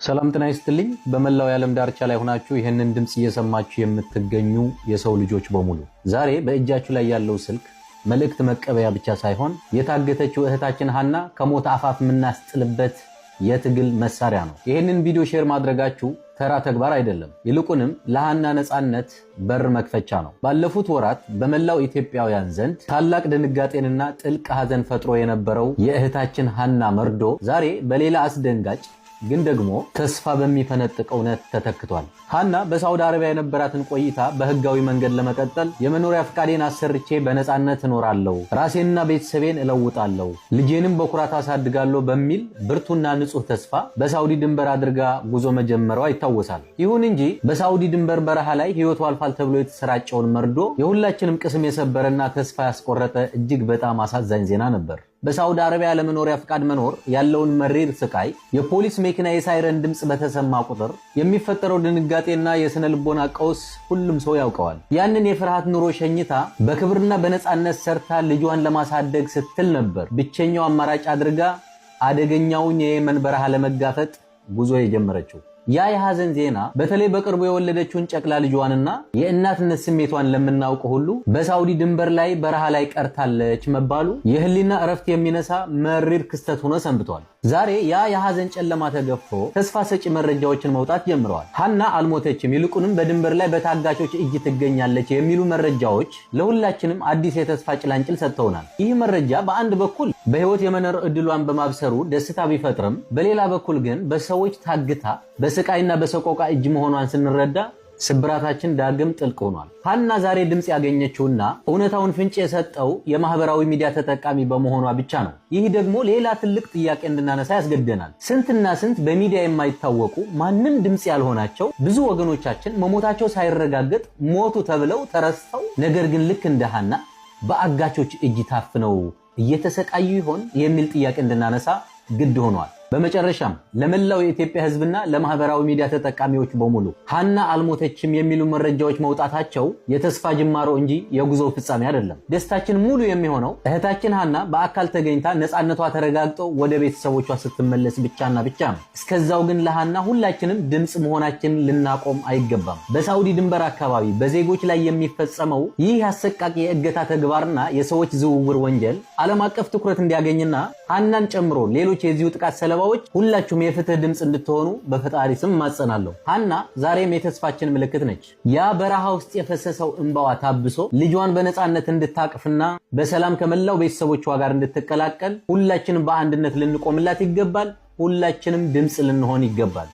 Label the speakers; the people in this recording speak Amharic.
Speaker 1: ሰላም ጤና ይስጥልኝ። በመላው የዓለም ዳርቻ ላይ ሆናችሁ ይህንን ድምፅ እየሰማችሁ የምትገኙ የሰው ልጆች በሙሉ፣ ዛሬ በእጃችሁ ላይ ያለው ስልክ መልእክት መቀበያ ብቻ ሳይሆን የታገተችው እህታችን ሀና ከሞት አፋፍ የምናስጥልበት የትግል መሳሪያ ነው። ይህንን ቪዲዮ share ማድረጋችሁ ተራ ተግባር አይደለም፣ ይልቁንም ለሀና ነፃነት በር መክፈቻ ነው። ባለፉት ወራት በመላው ኢትዮጵያውያን ዘንድ ታላቅ ድንጋጤንና ጥልቅ ሐዘን ፈጥሮ የነበረው የእህታችን ሀና መርዶ ዛሬ በሌላ አስደንጋጭ ግን ደግሞ ተስፋ በሚፈነጥቅ እውነት ተተክቷል። ሀና በሳውዲ አረቢያ የነበራትን ቆይታ በህጋዊ መንገድ ለመቀጠል የመኖሪያ ፍቃዴን አሰርቼ በነፃነት እኖራለሁ፣ ራሴንና ቤተሰቤን እለውጣለሁ፣ ልጄንም በኩራት አሳድጋለሁ በሚል ብርቱና ንጹህ ተስፋ በሳውዲ ድንበር አድርጋ ጉዞ መጀመሯ ይታወሳል። ይሁን እንጂ በሳውዲ ድንበር በረሃ ላይ ህይወቷ አልፏል ተብሎ የተሰራጨውን መርዶ የሁላችንም ቅስም የሰበረና ተስፋ ያስቆረጠ እጅግ በጣም አሳዛኝ ዜና ነበር። በሳውዲ አረቢያ ያለመኖሪያ ፍቃድ መኖር ያለውን መሪር ስቃይ፣ የፖሊስ መኪና የሳይረን ድምፅ በተሰማ ቁጥር የሚፈጠረው ድንጋጤና የስነ ልቦና ቀውስ ሁሉም ሰው ያውቀዋል። ያንን የፍርሃት ኑሮ ሸኝታ በክብርና በነፃነት ሰርታ ልጇን ለማሳደግ ስትል ነበር ብቸኛው አማራጭ አድርጋ አደገኛውን የየመን በረሃ ለመጋፈጥ ጉዞ የጀመረችው። ያ የሐዘን ዜና በተለይ በቅርቡ የወለደችውን ጨቅላ ልጇንና የእናትነት ስሜቷን ለምናውቅ ሁሉ በሳውዲ ድንበር ላይ በረሃ ላይ ቀርታለች መባሉ የህሊና እረፍት የሚነሳ መሪር ክስተት ሆኖ ሰንብቷል። ዛሬ ያ የሐዘን ጨለማ ተገፎ ተስፋ ሰጪ መረጃዎችን መውጣት ጀምረዋል። ሀና አልሞተችም፣ ይልቁንም በድንበር ላይ በታጋቾች እጅ ትገኛለች የሚሉ መረጃዎች ለሁላችንም አዲስ የተስፋ ጭላንጭል ሰጥተውናል። ይህ መረጃ በአንድ በኩል በህይወት የመኖር እድሏን በማብሰሩ ደስታ ቢፈጥርም፣ በሌላ በኩል ግን በሰዎች ታግታ በስቃይና በሰቆቃ እጅ መሆኗን ስንረዳ ስብራታችን ዳግም ጥልቅ ሆኗል። ሀና ዛሬ ድምፅ ያገኘችውና እውነታውን ፍንጭ የሰጠው የማህበራዊ ሚዲያ ተጠቃሚ በመሆኗ ብቻ ነው። ይህ ደግሞ ሌላ ትልቅ ጥያቄ እንድናነሳ ያስገድደናል። ስንትና ስንት በሚዲያ የማይታወቁ፣ ማንም ድምፅ ያልሆናቸው ብዙ ወገኖቻችን መሞታቸው ሳይረጋገጥ ሞቱ ተብለው ተረስተው፣ ነገር ግን ልክ እንደ ሀና በአጋቾች እጅ ታፍነው እየተሰቃዩ ይሆን የሚል ጥያቄ እንድናነሳ ግድ ሆኗል። በመጨረሻም ለመላው የኢትዮጵያ ሕዝብና ለማህበራዊ ሚዲያ ተጠቃሚዎች በሙሉ፣ ሀና አልሞተችም የሚሉ መረጃዎች መውጣታቸው የተስፋ ጅማሮ እንጂ የጉዞው ፍጻሜ አይደለም። ደስታችን ሙሉ የሚሆነው እህታችን ሀና በአካል ተገኝታ ነፃነቷ ተረጋግጦ ወደ ቤተሰቦቿ ስትመለስ ብቻና ብቻ ነው። እስከዛው ግን ለሀና ሁላችንም ድምፅ መሆናችንን ልናቆም አይገባም። በሳውዲ ድንበር አካባቢ በዜጎች ላይ የሚፈጸመው ይህ አሰቃቂ የእገታ ተግባርና የሰዎች ዝውውር ወንጀል ዓለም አቀፍ ትኩረት እንዲያገኝና ሀናን ጨምሮ ሌሎች የዚሁ ጥቃት ሰለባዎች ሁላችሁም የፍትህ ድምፅ እንድትሆኑ በፈጣሪ ስም እማጸናለሁ። ሀና ዛሬም የተስፋችን ምልክት ነች። ያ በረሃ ውስጥ የፈሰሰው እንባዋ ታብሶ ልጇን በነፃነት እንድታቅፍና በሰላም ከመላው ቤተሰቦቿ ጋር እንድትቀላቀል ሁላችንም በአንድነት ልንቆምላት ይገባል። ሁላችንም ድምፅ ልንሆን ይገባል።